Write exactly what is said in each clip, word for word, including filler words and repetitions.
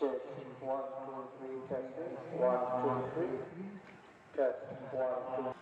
Check. One, two, three, testing. One, two, three. Test. One, two.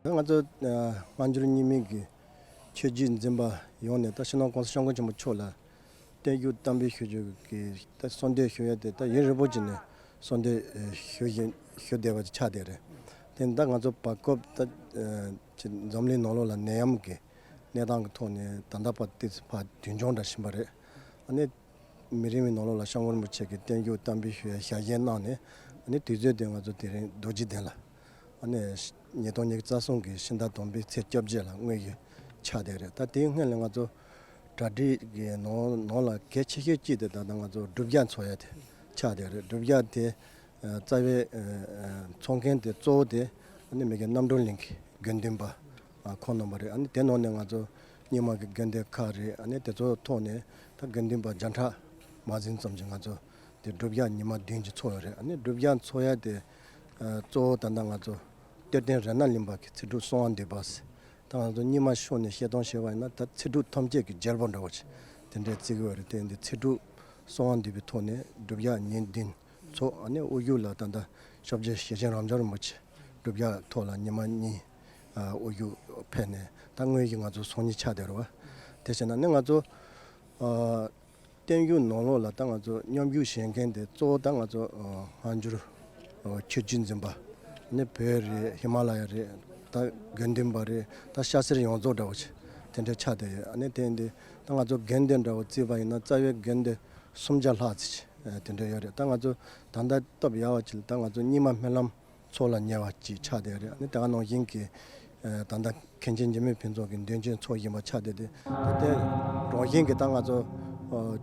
ང་ཚོ་སྔ་འགྱུར་རྙིང་མའི་གི་ཆོས་བརྒྱུད་འཛིན་པ་ཡོངས་ནས་ད་སྤྱི་ནོར་༸གོང་ས་༸སྐྱབས་མགོན་ཆེན་པོ་མཆོག་ལ་བརྟན་བཞུགས་དམ་པའི་ཞུ་རྒྱུ་གི་ད་གསོལ་འདེབས་ཞུ་ཡ་དེ་ད་ཡུན་རིང་པོ་ཅིག་ནས་གསོལ་འདེབས་ཞུ་བཞིན་ཞུ་བསྡད་པ་ཆགས་བསྡད་རེད། དེ་ད་ང་ཚོ་བར་སྐབས་ད་ཅིག་འཛམ་གླིང་ནང་ལོགས་ལ་ནད་ཡམས་ཀྱི་གནས་སྟངས་ཀྱི་ཐོག་ནས་ད་ལྟ་བར་ཏོག་ཙམ་ཕར་མདུན་ལྗོངས་འདྲ་ཕྱིན་པ་རེད། ཨ་ནི་མི་རིང་བའི་ནང་ལོགས་ལ་༸སྐྱབས་མགོན་རིན་པོ་ཆེ་གིས་བརྟན་བཞུགས་དམ་པའི་ཞུ་ཡ་ཞལ་བཞེས་གནང་ནས་ཨ་ནི་དུས་ཚོད་དེ་ང་ཚོ་དེ་རིང་རྡོ་རྗེ་གདན་ལ་ཨ་ནི་ཉིས་སྟོང་ཉི་ཤུ་རྩ་གསུམ་གྱི་ཕྱི་ཟླ་བདུན་པའི་ཚེས་བཅོ་བརྒྱད་ལ་དངོས་ཡོད་ཆགས་བསྡད་རེད། ད་དེའི་སྔོན་ལ་ང་ཚོ་གྲ་སྒྲིག་གི་ནང་ནང་ལ་གལ་ཆེ་ཤོས་གཅིག་དེ་ད་ལྟ་ང་ཚོ་སྒྲུབ་ཡག་འཚོགས་ཡ་དེ་ཆགས་བསྡད་རེད། སྒྲུབ་ཡག་དེ་རྩ་བའི་འཚོགས་མཁན་དེ་གཙོ་བོ་དེ་ཨ་ནི་མི་གི་རྣམ་གྲོལ་གླིང་གི་དགེ་འདུན་པ་ཁོང་རྣམ་པ་རེད། ཨ་ནི་དེ་ནང་ནས་ང་ཚོ་རྙིང་མ་གི་དགེ་འདུན་ཁག་རེད། ཨ་ནི་དེ་ཚོ་ཐོག་ནས་ད་དགེ་འདུན་པ་བརྒྱ་ཕྲག་མ་ཟིན་ཙམ་ཅིག་ང་ཚོ་དེ་སྒྲུབ་ཡག་ཉི་མ་བདུན་གྱི་འཚོགས་ཡོད་རེད། ཨ་ནི་སྒྲུབ་ཡག་འཚོགས་ཡ་དེ་གཙོ་བོ་ད་ལྟ་ང་ཚོ་གཏེར་སྟོན་རཏྣ་གླིང་པ་གི་ཚེ་སྒྲུབ་གསང་བ་འདུས་པ་ཟེར། ད་ང་ཚོ་རྙིང་མ་ཕྱོགས་ནས་བཤད་སྟངས་བཤད་པ་ཡིན་ན་ད་ཚེ་སྒྲུབ་ཐམས་ཅད་ཀྱི་རྒྱལ་པོ་འདྲ་བོ་ཅིག་དེ་འདྲའི་བརྩི་གི་ཡོད་རེད། དེ་འདི་ཚེ་སྒྲུབ་གསང་བ་འདུས་པའི་ཐོག་ནས་སྒྲུབ་ཡག་ཉིན་བདུན་ཚོགས། ཨ་ནི་དབུ་བཞུགས་ལ་ད་ལྟ་སྐྱབས་རྗེ་ཞེ་ཆེན་རབ་འབྱམས་རིན་པོ་ཆེ་སྒྲུབ་ཡག་ཐོག་ལ་ཉི་མ་གཉིས་དབུ་བཞུགས་ཕེབས་ནས་ད་དངོས་གཞི་ང་ཚོ་ཚོགས་གཉིས་ཆགས་བསྡད་རེད་བ། དེ་བྱས་ན་ནི་ང་ཚོ་བརྟན་བཞུགས་ནང་ལོགས་ལ་ད་ང་ཚོ་མཉམ་ཞུགས་བྱེད་མཁན་དེ་གཙོ་བོ་ད་ང་ཚོ་སྔ་འགྱུར་ཆོས་བརྒྱུད་འཛིན་པ་ནི་བོད་རེད། ཧི་མ་ལ་ཡ་རེད། ད་དགེ་འདུན་པ་རེད། ད་སྐྱ་སེར་ཡོངས་རྫོགས་འདྲ་བོ་ཆེ་དེ་འདྲ་ཆགས་བསྡད་ཡོད། ཨ་ནི་དེ་འདི་ད་ང་ཚོ་དགེ་འདུན་འདྲ་བོ་བརྩིས་པ་ཡིན་ན་རྩ་བའི་དགེ་འདུན་སུམ་བརྒྱ་ལྷག་ཙམ་དེ་འདྲ་ཡོད་རེད། ད་ང་ཚོ་ད་ལྟ་སྟབས་ཡག་པ་ཅིག་ལ་ད་ང་ཚོ་རྙིང་མ་སྨོན་ལམ་ཚོགས་ལ་ཉེ་བ་ཅིག་ཆགས་བསྡད་རེད། ཨ་ནི་དེ་ག་ནང་བཞིན་གྱི་ད་ལྟ་མཁན་ཆེན་འཇིགས་མེད་ཕུན་ཚོགས་ཀྱི་མདུན་ཅན་ཚོགས་བཞིན་པ་ཆགས་བསྡད་དེ། ད་ལྟའི་རང་བཞིན་གྱི་ད་ང་ཚོ་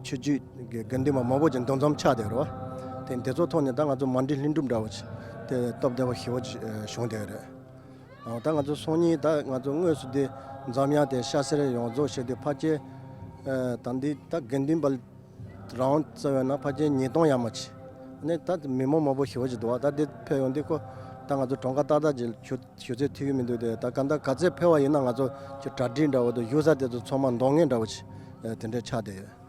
ཆོས་བརྒྱུད་ཀྱི་དགེ་འདུན་པ་མང་པོ་ཅིག་འདུ་འཛོམས་ཆགས་བསྡད་རེད་བ། དེ་འདི་ཚོ་ཐོག་ནས་ད་ང་ཚོ་མ་འགྲིག་ལྷུན་གྲུབ་འདྲ་བོ་ཅིག་དེ་སྟབས་བདེ་བ་ཞེ་པོ་ཅིག་བྱུང་བསྡད་རེད། ཨོ་ད་ང་ཚོ་སང་ཉིན་ད་ང་ཚོ་དངོས་སུ་དེ་འཛོམས་ཡག་དེ་སྐྱ་སེར་ཡོངས་རྫོགས་བྱས་ཏེ་ཕལ་ཆེར་ད་འདི་ད་དགེ་འདུན་པ་རང་བརྩི་བས་ན་ཕལ་ཆེར་ཉིས་སྟོང་ཡར་མར་ཅིག་ཨ་ནི་ད་མི་མང་མང་པོ་ཞེ་པོ་ཅིག་འདུག་བ། ད་འདི་ཕེབས་ཡོང་དུས་ཁོ་ད་ང་ཚོ་གྲངས་ཀ་ཏག་ཏག་ཅིག་ཞུ་ཞུ་ཚོད་ཐུབ་ཀྱི་མི་འདུག་དེ་ད་ག་ད་ག་ཚོད་ཕེབས་པ་ཡིན་ན་ང་ཚོ་ཅིག་གྲ་སྒྲིག་འདྲ་བོ་དང་བཞུགས་ས་དེ་ཚོ་ཚང་མ་འདང་ངེས་འདྲ་བོ་ཅིག་དེ་འདྲ་ཆགས་བསྡད་ཡོད།